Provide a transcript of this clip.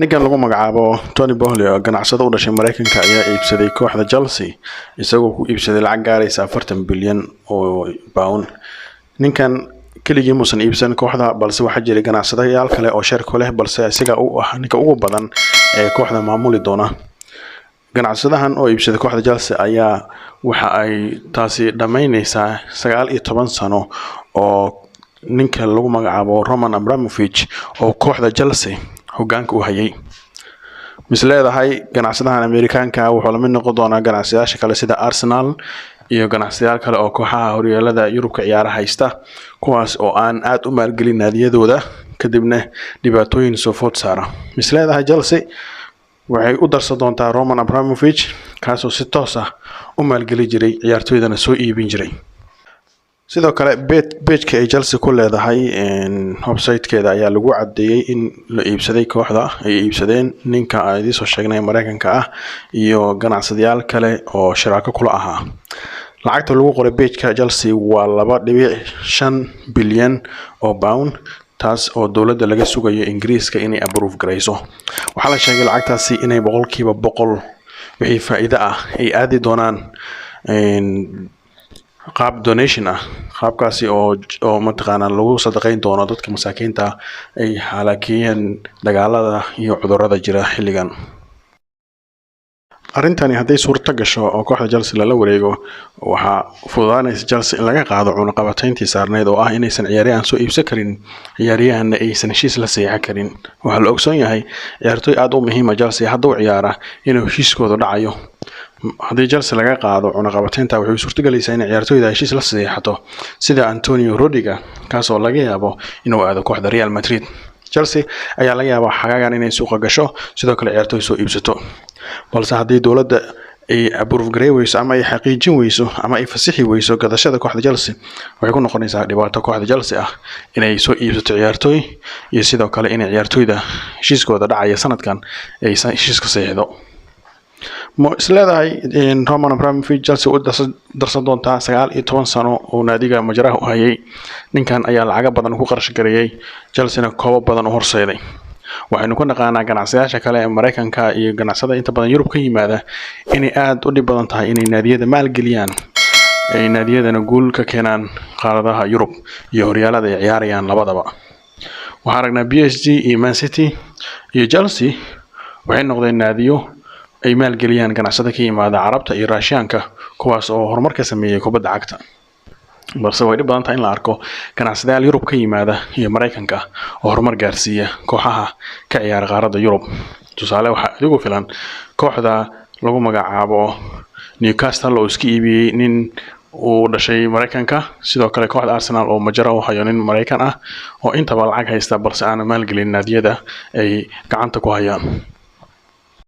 Ninkan lagu magacaabo Tony Boehly oo ganacsado u dhashay Mareykanka ayaa iibsaday kooxda Chelsea, isagoo ku iibsaday lacag gaaraysa 40 bilyan oo pound. Ninkan keligii muusan iibsan kooxda, balse waxaa jiray ganacsadayaal kale oo share ku leh, balse isaga u ah ninka ugu badan ee kooxda maamuli doona. Ganacsadahan oo iibsaday kooxda Chelsea ayaa waxa ay taasi dhammaynaysaa 19 sano oo ninka lagu magacaabo Roman Abramovich oo kooxda Chelsea hogaanka u hayay. Mis leedahay ganacsadahan Amerikaanka wuxuu la mid noqon doonaa ganacsadayaasha kale sida Arsenal iyo ganacsadayaal kale oo kooxaha horyaalada Yurub ka ciyaara haysta, kuwaas oo aan aad u maalgelin naadiyadooda, kadibna dhibaatooyin soo food saara? Mis leedahay Chelsea waxay u darsan doontaa Roman Abramovich, kaasoo si toos ah u maalgeli jiray ciyaartoydana soo iibin jiray? Sidoo kale, page-ka ay Chelsea ku leedahay website-keeda ayaa lagu cadeeyey in la iibsaday kooxda, ay iibsadeen ninka aan idiin soo sheegnay Mareykanka ah iyo ganacsadayaal kale oo shiraako kula ahaa. Lacagta lagu qoray page-ka Chelsea waa 2.5 bilyan oo pound, taas oo dowladda laga sugayo Ingiriiska inay approve garayso. Waxaa la sheegay lacagtaasi inay 100% wixii faa'iido ah ay aadi doonaan qaab donation ah, qaabkaasi oo mataqaanaa lagu sadaqeyn doono dadka masaakiinta ay halaakeeyeen dagaalada iyo cudurrada jira xilligan. Arrintani hadday suurto gasho oo kooxda Chelsea lala wareego, waxaa fududaanaysa Chelsea in laga qaado cunaqabatayntii saarneyd oo ah inaysan ciyaaryahan soo iibsan karin, ciyaaryahanna aysan heshiis la saxiixan karin. Waxaa la ogsoon yahay ciyaartoy aad u muhiima Chelsea hadda u ciyaara inuu heshiiskoodu dhacayo. Haddii Chelsea laga qaado cunaqabataynta, waxay suurtagelaysaa inay ciyaartoyda heshiis la saxiixato, sida Antonio Rudiger, kaasoo laga yaabo inuu aado kooxda Real Madrid. Chelsea ayaa laga yaabaa xagaagan inay suuqa gasho, sidoo kale ciyaartoy soo iibsato, balse haddii dowladda ay approve garey weyso ama ay xaqiijin weyso ama ay fasixi weyso gadashada kooxda Chelsea, waxay ku noqonaysaa dhibaato kooxda Chelsea ah inay soo iibsato ciyaartoy iyo sidoo kale inay ciyaartoyda heshiiskooda dhacaya sanadkan ay heshiiska saxiixdo. Ma isleedahay Roman Abramovich Chelsea u darsan doontaa? 19 sano oo naadiga majaraha u hayay ninkan ayaa lacago badan ku qarash gareeyay, Chelsea-na koobo badan u horseeday. Waxaynu ku naqaanaa ganacsadayaasha kale ee Mareykanka iyo ganacsada inta badan Yurub ka yimaada inay aada u dhib badan tahay inay naadiyada maalgeliyaan, ay naadiyadana guul ka keenaan qaaradaha Yurub iyo horyaalada ay ciyaarayaan labadaba. Waxaan aragnaa PSG iyo Man City iyo Chelsea waxay noqdeen naadiyo ay maalgeliyaan ganacsada ka yimaada Carabta iyo Raashiyaanka, kuwaas oo horumar ka sameeyey kubadda cagta, balse way dhib badan tahay in la arko ganacsadayaal Yurub ka yimaada iyo Mareykanka oo horumar gaarsiiya kooxaha ka ciyaara qaaradda Yurub. Tusaale waxaa adigu filan kooxda lagu magacaabo Newcastle oo iska iibiyey nin uu dhashay Mareykanka, sidoo kale kooxda Arsenal oo majara u hayo nin Mareykan ah oo intaba lacag haysta, balse aanan maalgelin naadiyada ay gacanta ku hayaan.